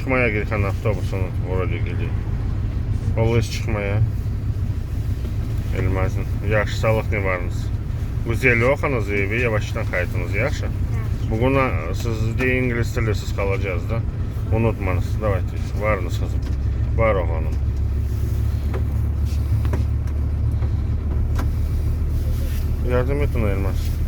Çıqmaya kelgen avtobus vrode kele. Ol iş çıqmaya. Elmaznen. Yahşı, sağlıqnen varıñız. Güzel oquñız ve yavaştan qaytıñız, yahşı? Bugün sizde ingliz tilisiz qalacağız da. Unutmañız. Davayte, varıñız, qızım. Var, oğlanım. Yardım etiñ, Elmaz.